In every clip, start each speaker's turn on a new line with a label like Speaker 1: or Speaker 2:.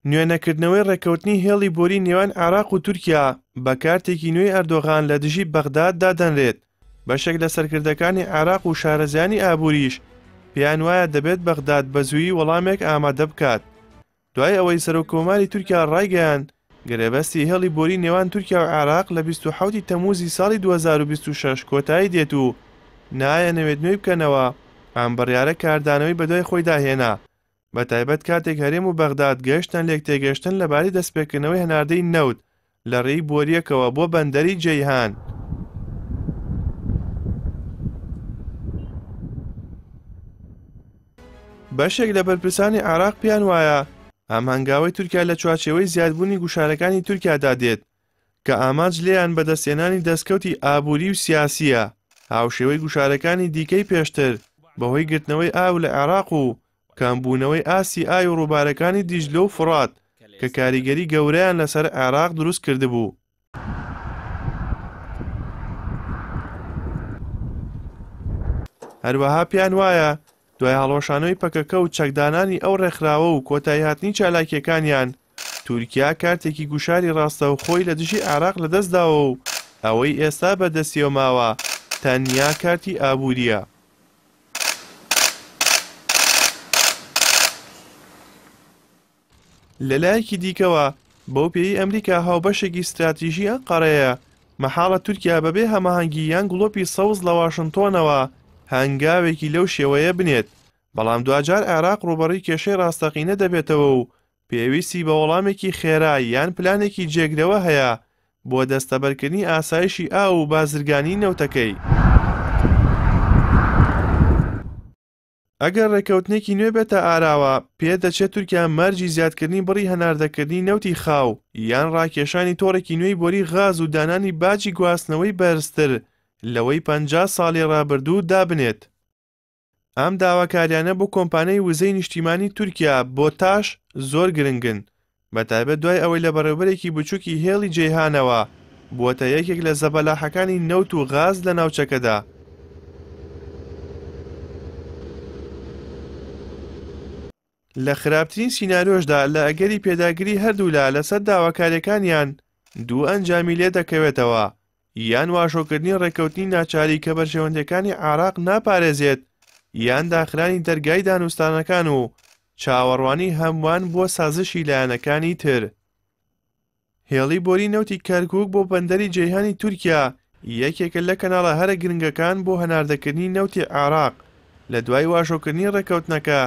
Speaker 1: نوێنەکردنەوەی ڕێککەوتنی هێڵی بۆری نێوان عێراق و تورکیا بە کارتێکی نوێی ئەردۆغان لە دژی بەغداد دادەنرێت، بەشێک لە سەرکردەکانی عێراق و شارەزایانی ئابووریش پێیان وایە دەبێت بەغداد بە زوویی وەڵامێک ئامادە بکات. دوای ئەوەی سەرۆککۆماری تورکیا ڕایگەیاند، گرێبەستی هێڵی بۆری نێوان تورکیا و عێراق لە 27 ی تەمووزی ساڵی 2026 کۆتایی دێت و نایانەوێت نوێی بکەنەوە، ئەم بڕیارە کاردانەوەی بەدوای خۆیدا هێنا، بەتایبەت کاتێک هەرێم و بەغداد گەیشتنە لێکتێگەیشتن لەبارەی دەستپێکردنەوەی هەناردەی نەوت لە رێی بۆرییەکەوە بۆ بەندەری جەیهان. بەشێک لە بەرپرسانی عێراق پێیان وایە ئەم هەنگاوەی تورکیا لە چوارچێوەی زیادبوونی گوشارەکانی تورکیادا دێت کە ئامانج لێیان بەدەستهێنانی دەستکەوتی ئابووری و سیاسییە، هاوشێوەی گوشارەکانی دیکەی پێشتر بەهۆی گرتنەوەی ئاو لە عێراق و کەمبوونەوەی ئاستی ئاوی ڕووبارەکانی دیجلە و فوڕات کە کاریگەری گەورەیان لەسەر عێراق دروست کردبوو. هەروەها پێیان وایە دوای هەڵوەشانەوەی پەکەکە و چەکدانانی ئەو ڕێکخراوە و کۆتاییهاتنی چالاکییەکانیان، تورکیا کارتێکی گوشاری ڕاستەوخۆی لە دژی عێراق لەدەستداوە و ئەوەی ئێستا بەدەستیەوە ماوە تەنیا کارتی ئابوورییە. لەلایەکی دیکەوە، بەو پێیەی ئەمریکا هاوبەشێکی ستراتیژی ئەنقەرەیە، مەحاڵە تورکیا بەبێ هەماهەنگی یان گڵۆپی سەوز لە واشنتۆنەوە هەنگاوێکی لەو شێوەیە بنێت، بەڵام دواجار عێراق ڕووبەڕووی کێشەی ڕاستەقینە دەبێتەوە و پێویستی بە وەڵامێکی خێرا یان پلانێکی جێگرەوە هەیە بۆ دەستەبەرکردنی ئاسایشی ئاو و بازرگانیی نەوتەکەی. ئەگەر ڕێککەوتنێکی نوێ بێتە ئاراوە، پێدەچێت تورکیا مەرجی زیادکردنی بڕی هەناردەکردنی نەوتی خاو یان ڕاکێشانی تۆڕێکی نوێی بۆری غاز و دانانی باجی گواستنەوەی بەرزتر لەوەی 50 ساڵی ڕابردوو دابنێت. ئەم داواکاریانە بۆ کۆمپانیای وزەی نیشتیمانی تورکیا، بۆتاش، زۆر گرنگن، بەتایبەت دوای ئەوەی لە بەڕێوبەرێکی بچوکی هێڵی جەیهانەوە بووەتە یەکێک لە زەبەلاحەکانی نەوت و غاز لە ناوچەکەدا. لە خراپترین سیناریۆشدا لە ئەگەری پێداگری هەردوولا لەسەر داواکارییەکانیان دوو ئەنجامی لێدەکەوێتەوە، یان واژۆکردنی ڕێککەوتنی ناچاری کە بەرژەوەندییەکانی عێراق ناپارێزێت، یان داخرانی دەرگای دانوستانەکان و چاوەڕوانی هەمووان بۆ سازشی لایەنەکانی تر. هێڵی بۆری نەوتی کەرکوک بۆ بەندەری جەیهانی تورکیا یەکێکە لە کەناڵە هەرە گرنگەکان بۆ هەناردەکردنی نەوتی عێراق لە دوای واژۆکردنی ڕێککەوتنەکە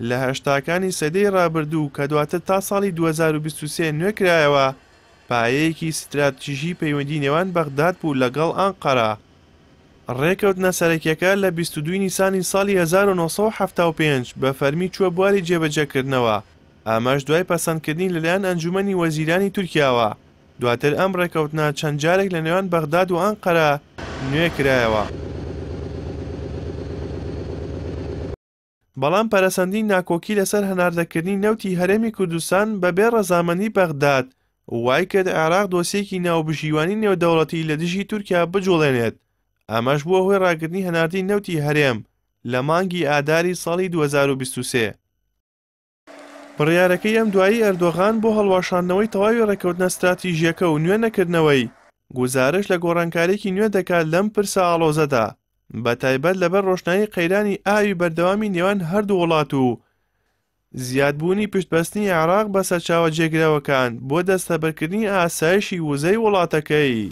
Speaker 1: لە هەشتاکانی سەدەی ڕابردوو کە دواتر تا ساڵی 2023 نوێکرایەوە پایەیەکی ستراتیژی پەیوەندی نێوان بەغداد بوو لەگەڵ ئەنقەرە. ڕێکەوتنە سەرەکیەکە لە 22 نیسانی ساڵی 1975 بە فەرمی چووە بواری جێبەجێکردنەوە، ئەمەش دوای پەسەندکردنی لەلایەن ئەنجومەنی وەزیرانی تورکیاوە، دواتر ئەم ڕێکەوتنە چەند جارێک لە نێوان بەغداد و ئەنقەرە نوێ کرایەوە. بەڵام پەرەسەندنی ناکۆکی لەسەر هەناردەکردنی نەوتی هەرێمی کوردستان بەبێ ڕەزامەندی بەغداد وایکرد عێراق دۆسیەکی ناوبژیوانی نێودەوڵەتی لە دژی تورکیا بجوڵێنێت، ئەمەش بووە هۆی ڕاگرتنی هەناردەی نەوتی هەرێم لە مانگی ئاداری ساڵی 2023. بڕیارەکەی ئەم دوایی ئەردۆغان بۆ هەڵوەشاندنەوەی تەواوی ڕێککەوتنە ستراتیژییەکە و نوێ نەکردنەوەی، گوزارشت لە گۆڕانکارییەکی نوێ دەکات لەم پرسە ئاڵۆزەدا، بەتایبەت لەبەر ڕۆشنایی قەیرانی ئاوی بەردەوامی نێوان هەردوو وڵات و زیادبوونی پشتبەستنی عێراق بە سەرچاوە جێگرەوەکان بۆ دەستەبەرکردنی ئاسایشی وزەی وڵاتەکەی.